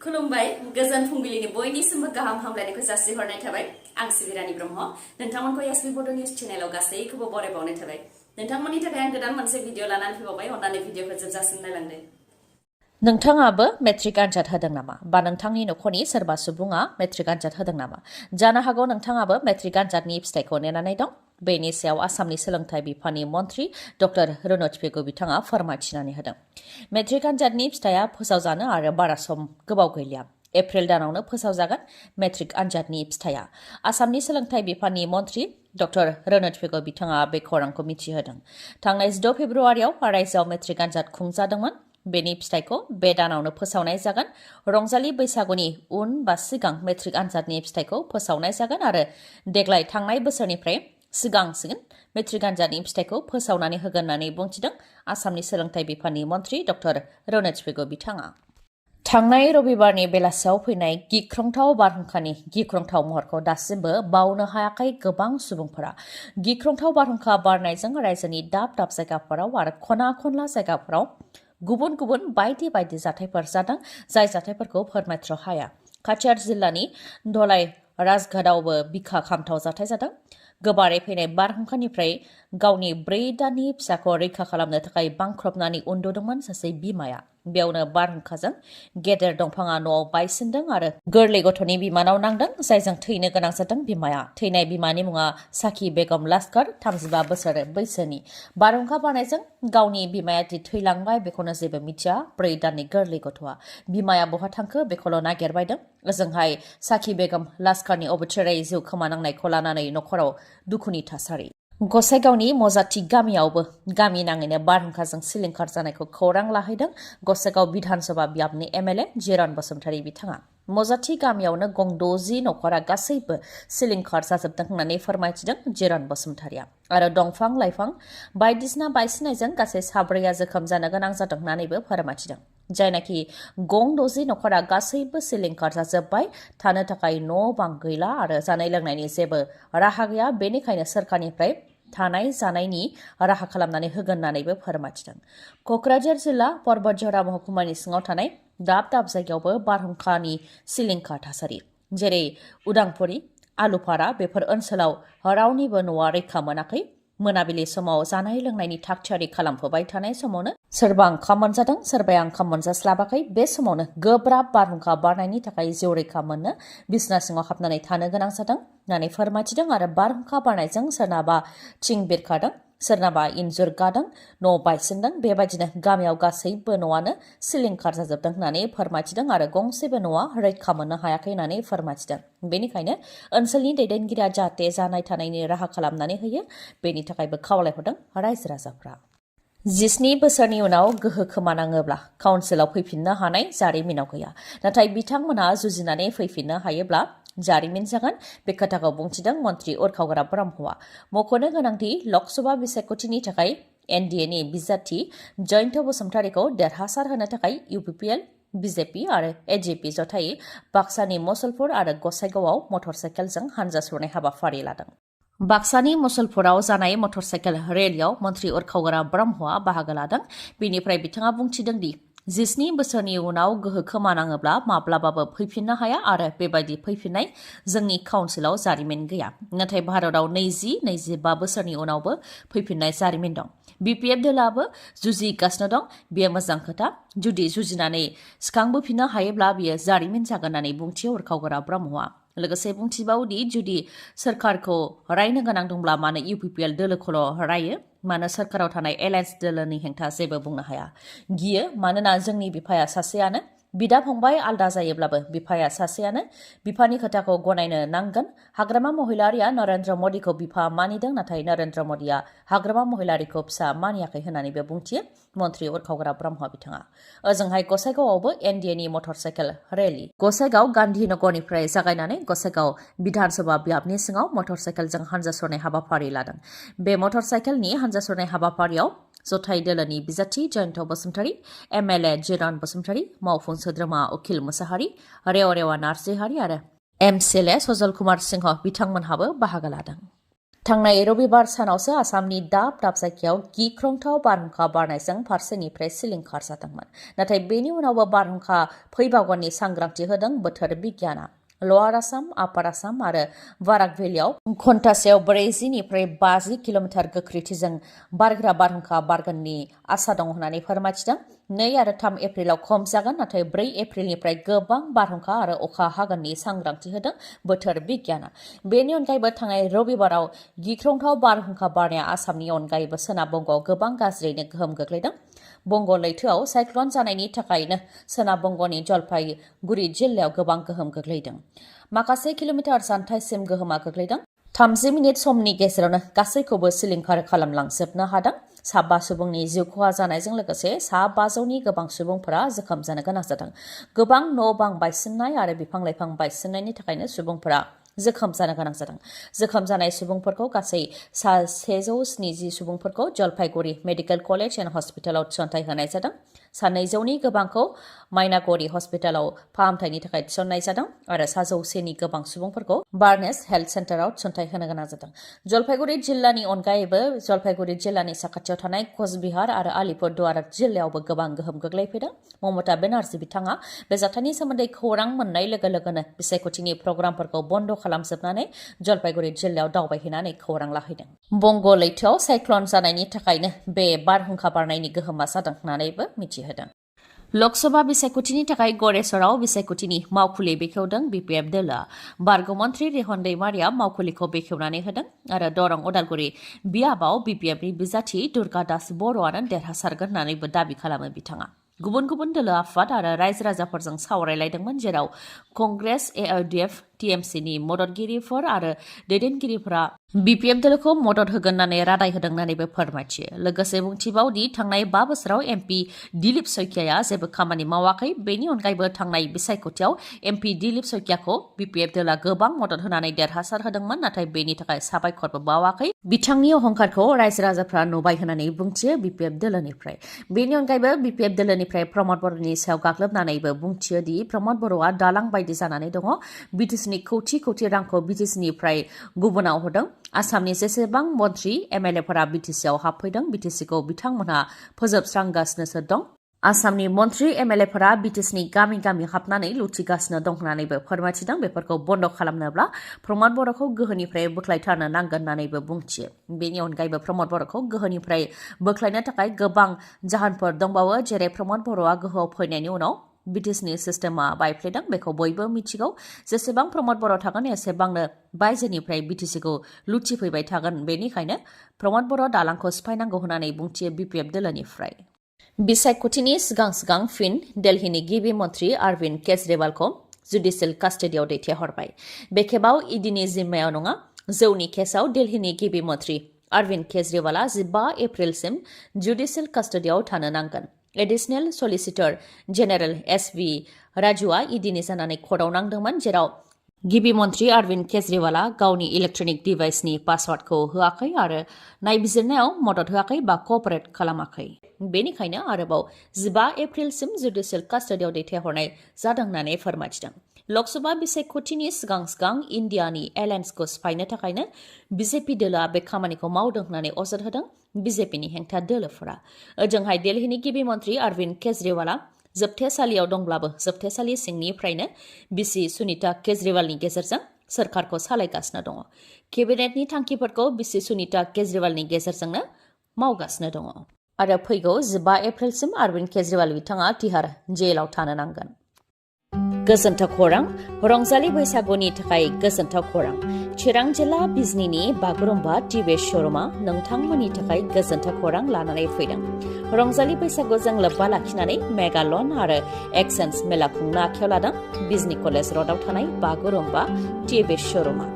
खुलुमबाय गोजोन फुंबिलिनि बयनिसिमबो गाहाम हामलायनायखौ जासिहरनाय थाबाय आं सिबिरानि ब्रह्म नोंथांमोनखौ एसपि बड' निउस चेनेलाव गासैखौबो बरायबावनाय थाबाय नोंथांमोननि थाखाय आं गोदान मोनसे भिडिअ लानानै फैबावबाय अन्नानै भिडिअखौ जोबजासिम नायलांदो नोंथाङाबो मेट्रिक आनजाद होदों नामा बा नोंथांनि नखरनि सोरबा सुबुङा मेट्रिक आनजाद होदों नामा जानो हागौ नोंथाङाबो मेट्रिक आनजादनि फिथाइखौ नेनानै दं बेनि सायाव आसामनि सोलोंथाइ बिफाननि मन्थ्रि डक्टर रनज पेगु बिथाङा फोरमायथिनानै होदों मेट्रिक आनजादनि फिथाइया फोसावजानो आरो बारा सम गोबाव गैलिया एप्रिल दानावनो फोसावजागोन मेट्रिक आनजादनि फिथाइया आसामनि सोलोंथाइ बिफाननि मन्थ्रि डक्टर रनज पेगु बिथाङा बे खौरांखौ मिथिहोदों थांनाय 2 फेब्रुवारियाव रायजोआव मेट्रिक आनजाद खुंजादोंमोन बेनि फिथाइखौ बे दानावनो फोसावनाय जागोन रंजालि बैसागुनि उन बा सिगां मेट्रिक आनजादनि फिथाइखौ फोसावनाय जागोन आरो देग्लाय थांनाय बोसोरनिफ्राय सिगांसिन मेट्रिक आनजादनि फिथाइखौ फोसावनानै होगोन होननानै बुंथिदों आसामनि सोलोंथाइ बिफाननि मन्थ्रि डक्टर रनज पेगु बिथाङा थांनाय रबिबारनि बेलासियाव फैनाय गिख्रंथाव बारहुंखानि गिख्रंथाव महरखौ दासिमबो बावनो हायाखै गोबां सुबुंफोरा गिख्रंथाव बारहुंखा बारनायजों रायजोनि दाब दाब जायगाफोराव आरो खना खनला जायगाफोराव गुबुन गुबुन बायदि बायदि जाथायफोर जादों जाय जाथायफोरखौ फोरमायथ्र' हाया काछार जिल्लानि धलाई राजघाटआवबो बिखा खामथाव जाथाय जादों गोबारै फैनाय बारहुंखानिफ्राय गावनि 4 दाननि फिसाखौ रैखा खालामनो थाखाय बांख्रबनानै उन्दुदोंमोन सासे बिमाया बेयावनो बारहुंखाजों गेदेर दंफाङा न'आव बायसिनदों आरो गोरलै गथ'नि बिमानाव नांदों जायजों थैनो गोनां जादों बिमाया थैनाय बिमानि मुङा साखि बेगम लास्कार 35 बोसोर बैसोनि बारहुंखा बारनायजों गावनि बिमाया दि थैलांबाय बेखौनो जेबो मिथिया 4 दाननि गोरलै गथ'आ बिमाया बहा थांखो बेखौल' नागिरबायदों ओजोंहाय साखि बेगम लास्कारनि अबथिरायै जिउ खोमानांनायखौ लानानै नखराव दुखुनि थासारि गसाइगावनि मजाथि गामियावबो गामि नाङैनो बारहुंखाजों सिलिंखार जानायखौ खौरां लाहैदों गसाइगाव बिधानसभा बियाबनि एमएलए जिरन बसुमतारी बिथाङा मजाथि गामियावनो गं 60 नखरा गासैबो सिलिंखार जाजोबदों होननानै फोरमायथिदों जिरन बसुमतारीया आरो दंफां लाइफां बायदिसिना बायसिनायजों गासै 4 जोखोम जानो गोनां जादों होननानैबो फोरमायथिदों जायनाखि गं 60 नखरा गासैबो सिलिंखार जाजोब्बाय थानो थाखाय न' बां गैला आरो जानाय लोंनायनि जेबो राहा गैया बेनिखायनो सोरखारनिफ्राय थानाय जानायनि राहा खालामनानै होगोन होननानैबो फोरमायथिदों क'क्राझार जिल्ला पर्बतझरा महकुमानि सिङाव थानाय दाब दाब जायगायावबो बारहुंखानि सिलिंखार थासारि जेरै उदांपुरि आलुपारा बेफोर ओनसोलाव रावनिबो न'आ रैखा मोनाखै मोनाबिलि समाव जानाय लोंनायनि थागथियारि खालामफुबाय थानाय समावनो सोरबा ओंखाम मोनजादों सोरबाया ओंखाम मोनजास्लाबाखै बे समावनो गोब्राब बारहुंखा बारनायनि थाखाय जिउ रैखा मोननो बिसना सिङाव हाबनानै थानो गोनां जादों होननानै फोरमायथिदों आरो बारहुंखा बारनायजों सोरनाबा थिं बिरखादों सोरनाबा इन्जुर गादों न' बायसिनदों बेबायदिनो गामियाव गासैबो न'आनो सिलिंखार जाजोबदों होननानै फोरमायथिदों आरो गंसेबो न'आ रैखा मोननो हायाखै होननानै फोरमायथिदों बेनिखायनो ओनसोलनि दैदेनगिरिया जाहाथे जानाय थानायनि राहा खालामनानै होयो बेनि थाखायबो खावलायहरदों रायजो राजाफ्रा 17 बोसोरनि उनाव गोहो खोमानाङोब्ला काउन्सिलाव फैफिननो हानाय जारिमिनाव गैया नाथाय बिथांमोनहा जुजिनानै फैफिननो हायोब्ला जारिमिन जागोन बे खोथाखौ बुंथिदों मन्थ्रि उरखावग्रा ब्रह्मआ मख'नो गोनांदि लकसभा बिसायख'थिनि थाखाय एनडिएनि बिजाथि जयन्त बसुमतारीखौ देरहासार होनो थाखाय इउपिपिएल बिजेपि आरो एजेपि जथायै बाक्सानि मुसलपुर आरो गसाइगावआव मटरसाइकेलजों हानजा सुरनाय हाबाफारि लादों बाक्सानि मुसलपुराव जानाय मटरसाइकेल रेलियाव मन्थ्रि उरखावग्रा ब्रह्मआ बाहागो लादों बेनिफ्राय बिथाङा बुंथिदों दि 17 बोसोरनि उनाव गोहो खोमानाङोब्ला माब्लाबाबो फैफिननो हाया आरो बेबायदि फैफिननाय जोंनि काउन्सिलाव जारिमिन गैया नाथाय भारतआव 20-25 बोसोरनि उनावबो फैफिननाय जारिमिन दं बिपिएफ दोलाबो जुजिगासिनो दं बेयो मोजां खोथा जुदि जुजिनानै सिखांबोफिननो हायोब्ला बेयो जारिमिन जागोन होननानै बुंथियो उरखावग्रा ब्रह्मआ लोगोसे बुंथिबावदि जुदि सोरखारखौ रायनो गोनां दंब्ला मानो इउपिपिएल दोलोखौल' रायो मानो सोरखाराव थानाय एलायन्स दोलोनि हेंथा जेबो बुंनो हाया गियो मानोना जोंनि बिफाया सासेयानो बिदा फंबाय आलदा जायोब्लाबो बिफाया सासेयानो बिफानि खोथाखौ गनायनो नांगोन हाग्रामा महिलारिया नरेन्द्र मदिखौ बिफा मानिदों नाथाय नरेन्द्र मदिया हाग्रामा महिलारिखौ फिसा मानियाखै होननानैबो बुंथियो मन्थ्रि उरखावग्रा ब्रह्म बिथाङा ओजोंहाय गसाइगावआवबो एनडिएनि मटरसाइकेल रेलि गसाइगाव गान्धीनगरनिफ्राय जागायनानै गसाइगाव बिधानसभा बियाबनि सिङाव मटरसाइकेलजों हानजा सुरनाय हाबाफारि लादों बे मटरसाइकेलनि हानजा सुरनाय हाबाफारियाव जथाय दोलोनि बिजाथि जयन्त बसुमतारी एमएलए जिरन बसुमतारी मावफुं सोद्रोमा उखिल मुसाहारि रेवरेवा नार्जिहारि आरो एमसिएलए सजल कुमार सिंह बिथांमोनहाबो बाहागो लादों थांनाय रबिबार सानावसो आसामनि दाब दाब जायगायाव गिख्रंथाव बारहुंखा बारनायजों फारसेनिफ्राय सिलिंखार जादोंमोन। नाथाय बेनि उनावबो बारहुंखा फैबावगोननि सांग्रांथि होदों बोथोर बिगियाना। लवार आसाम, आपार आसाम आरो बाराक भेलियाव घन्टासेयाव 40निफ्राय 50 किल'मिटार गोख्रैथिजों बारग्रा बारहुंखा बारगोननि आसा दं होननानै फोरमायथिदों। 2 आरो 3 एप्रिलाव खम जागोन, नाथाय 4 एप्रिलनिफ्राय गोबां बारहुंखा आरो अखा हागोननि सांग्रांथि होदों बोथोर बिगियाना। बेनि अनगायैबो थांनाय रबिबाराव गिख्रंथाव बारहुंखा बारनाया आसामनि अनगायैबो सोनाब बंग'आव गोबां गाज्रियैनो गोहोम गोग्लैदों। बंग' लैथोआव साइक्ल'न जानायनि थाखायनो सोनाब बंग'नि जलपाईगुड़ी जिल्लायाव गोबां गोहोम गोग्लैदों। माखासे किल'मिटार जानथायसिम गोहोमा गोग्लैदों। 30 मिनिट समनि गेजेरावनो गासैखौबो सिलिंखार खालामलांजोबनो हादों। 5 सुबुंनि जिउ खहा जानायजों लोगोसे 500नि गोबां सुबुंफोरा जखम जानो गोनां जादों। गोबां न' बां बायसिननाय आरो बिफां लाइफां बायसिननायनि थाखायनो सुबुंफोरा जखम जानो गोनां जादों। जखम जानाय सुबुंफोरखौ गासै 170 सुबुंफोरखौ जलपाईगुड़ी मेडिकेल कलेज एन्ड हस्पिटालाव थिसनथाय होनाय जादों। 200नि गोबांखौ मायनागुड़ी हस्पिटालाव फाहामथायनि थाखाय थिसननाय जादों आरो 100नि गोबां सुबुंफोरखौ बार्नेस हेल्थ सेन्टाराव थिसनथाय होनो गोनां जादों। जलपाईगुड़ी जिल्लानि अनगायैबो जलपाईगुड़ी जिल्लानि साखाथियाव थानाय कचबिहार आरो आलिपुरदुवार जिल्लायावबो गोबां गोहोम गोग्लैफैदों। ममता बेनार्जी बिथाङा बे जाथायनि सोमोन्दै खौरां मोननाय लोगो लोगोनो बिसायख'थिनि प्रग्रामफोरखौ बन्द' खालामजोबनानै जलपाईगुड़ी जिल्लायाव दावबायहैनानै खौरां लाहैदों। बंग' लैथोआव साइक्ल'न जानायनि थाखायनो बे बारहुंखा बारनायनि गोहोमा जादों होननानैबो मिथिहोदों। लकसभा बिसायख'थिनि थाखाय गरेस्वराव बिसायख'थिनि मावखुलि बेखेवदों बिपिएफ दोलोआ। बारग' मन्थ्रि रेहन दैमारिया मावखुलिखौ बेखेवनानै होदों आरो दरं उदालगुरि बियाबाव बिपिएफनि बिजाथि दुर्गा दास बर'आनो देरहासारगोन होननानैबो दाबि खालामो बिथाङा। गुबुन गुबुन दोलो आफाद आरो रायजो राजाफोरजों सावरायलायदोंमोन, जेराव कंग्रेस, एआइडिएफ, टिएमसिनि मददगिरिफोर आरो दैदेनगिरिफोरा बिपिएफ दोलोखौ मदद होगोन होननानै रादाय होदों होननानैबो फोरमायथियो। लोगोसे बुंथिबावदि थांनाय 5 बोसोराव एमपि दिलीप सैकियाया जेबो खामानि मावाखै। बेनि अनगायैबो थांनाय बिसायख'थियाव एमपि दिलीप सैकियाखौ बिपिएफ दोलोआ गोबां मदद होनानै देरहासार होदोंमोन, नाथाय बेनि थाखाय साबायखरबो बावाखै। बिथांनि अहंकारखौ रायजो राजाफ्रा नुबाय होननानै बुंथियो बिपिएफ दोलोनिफ्राय। बेनि अनगायैबो बिपिएफ दोलोनिफ्राय प्रमद बर'नि सायाव गाग्लोबनानैबो बुंथियो दि प्रमद बर'आ दालां बायदि जानानै दङ। बिटिसिनि कौटि कौटि रांखौ बिटिसिनिफ्राय गुबुनाव हरदों। आसामनि जेसेबां मन्त्रि एमएलएफोरा बिटिसिआव हाबफैदों, बिटिसिखौ बिथांमोनहा फोजोबस्रांगासिनोसो दं। आसामनि मन्त्रि एमएलएफोरा बिटिसिनि गामि गामि हाबनानै लुथिगासिनो दं होननानैबो फोरमायथिदों। बेफोरखौ बन्द' खालामनोब्ला प्रमद बर'खौ गोहोनिफ्राय बोख्लायथारनो नांगोन होननानैबो बुंथियो। बेनि अनगायैबो प्रमद बर'खौ गोहोनिफ्राय बोख्लायनो थाखाय गोबां जाहोनफोर दंबावो, जेरै प्रमद बर'आ गोहोआव फैनायनि उनाव बिटिसिनि सिस्टेमा बायफ्लेदों, बेखौ बयबो मिथिगौ। जेसेबां प्रमद बर' थागोन एसेबांनो बायजोनिफ्राय बिटिसिखौ लुथिफैबाय थागोन। बेनिखायनो प्रमद बर' दालांखौ सिफायनांगौ होननानै बुंथियो बिपिएफ दोलोनिफ्राय। बिसायख'थिनि सिगां सिगां फिन दिल्लीनि गिबि मन्थ्रि अरविन्द केजरीवालखौ जुडिसियेल कास्टडियाव दैथायहरबाय। बे खेबाव इडिनि जिम्मायाव नङा। जौनि केसआव दिल्लीनि गिबि मन्थ्रि अरविन्द केजरीवालआ 15 एप्रिलसिम जुडिसियेल कास्टडियाव थानो नांगोन। एडिशनेल सलिसिटर जेनेरेल एसबि राजुआ इडिनि जानानै कर्टआव नांदोंमोन, जेराव गिबि मन्थ्रि अरविन्द केजरीवालआ गावनि इलेक्ट्रनिक डिभाइसनि पासवार्डखौ होआखै आरो नायबिजिरनायाव मदद होआखै बा कअपारेट खालामाखै। बेनिखायनो आरोबाव 15 एप्रिलसिम जुडिसियेल कास्टडियाव दैथायहरनाय जादों होननानै फोरमायथिदों। लकसभा बिसायख'थिनि सिगां सिगां इन्डियानि एलायन्सखौ सिफायनो थाखायनो बिजेपि दोलोआ बे खामानिखौ मावदों होननानै अजद होदों बिजेपिनि हेंथा दोलोफोरा। ओजोंहाय दिल्लीनि गिबि मन्थ्रि अरविन्द केजरीवालआ जोबथेसालियाव दंब्लाबो जोबथेसालि सिंनिफ्रायनो बिसि सुनिता केजरीवालनि गेजेरजों सोरखारखौ सालायगासिनो दङ। केबिनेटनि थांखिफोरखौ बिसि सुनिता केजरीवालनि गेजेरजोंनो मावगासिनो दङ आरो फैगौ 15 एप्रिलसिम अरविन्द केजरीवाल बिथाङा तिहार जेलाव थानो नांगोन। गोजोन्थाव खौरां, रंजालि बैसागुनि थाखाय गोजोन्थाव खौरां। चिरां जिल्ला बिजनीनि बागुरुम्बा टिभि श'रुमा नोंथांमोननि थाखाय गोजोन्थाव खौरां लानानै फैदों। रंजालि बैसागुजों लोब्बा लाखिनानै मेगा लन आरो एक्सचेन्ज मेला खुंनो आखायाव लादों बिजनी कलेज र'डआव थानाय बागुरुम्बा टिभि श'रुमा।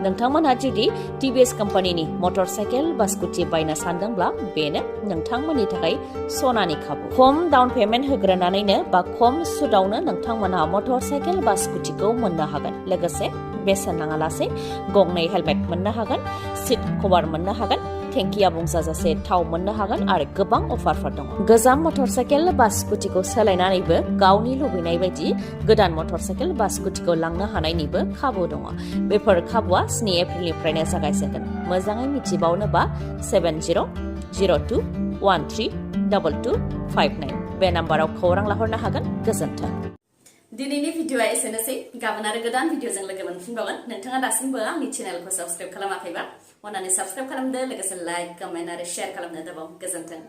नोंथांमोनहा जुदि टिभिएस कम्पानिनि मटर साइकेल बा स्कुटि बायनो सानदोंब्ला बेनो नोंथांमोननि थाखाय सनानि खाबु। खम डाउन पेमेन्ट होग्रोनानैनो बा खम सुदावनो नोंथांमोनहा मटर साइकेल बा स्कुटिखौ मोननो हागोन। लोगोसे बेसेन नाङालासे गंनै हेलमेट मोननो हागोन, सिट कभार मोननो हागोन, टेंकिया बुंजाजासे थाव मोननो हागोन आरो गोबां अफारफोर दङ। गोजाम मटरसाइकेल बा स्कुटिखौ सोलायनानैबो गावनि लुबैनाय बायदि गोदान मटरसाइकेल बा स्कुटिखौ लांनो हानायनिबो खाबु दङ। बेफोर खाबुआ 2 एप्रिलनिफ्रायनो जागायजेनगोन। मोजाङै मिथिबावनोबा 7002132259 बे नाम्बाराव खौरां लाहरनो हागोन। गोजोन्थों। दिनैनि भिडिअआ एसेनोसै। गाबोन आरो गोदान भिडिअजों लोगो मोनफिनबावगोन। नोंथाङा दासिमबो आंनि चेनेलखौ साबस्क्राइब खालामाखैबा अन्नानै साबस्क्राइब खालामदो, लोगोसे लाइक, कमेन्ट आरो शेयार खालामनो दाबाव। गोजोन्थों।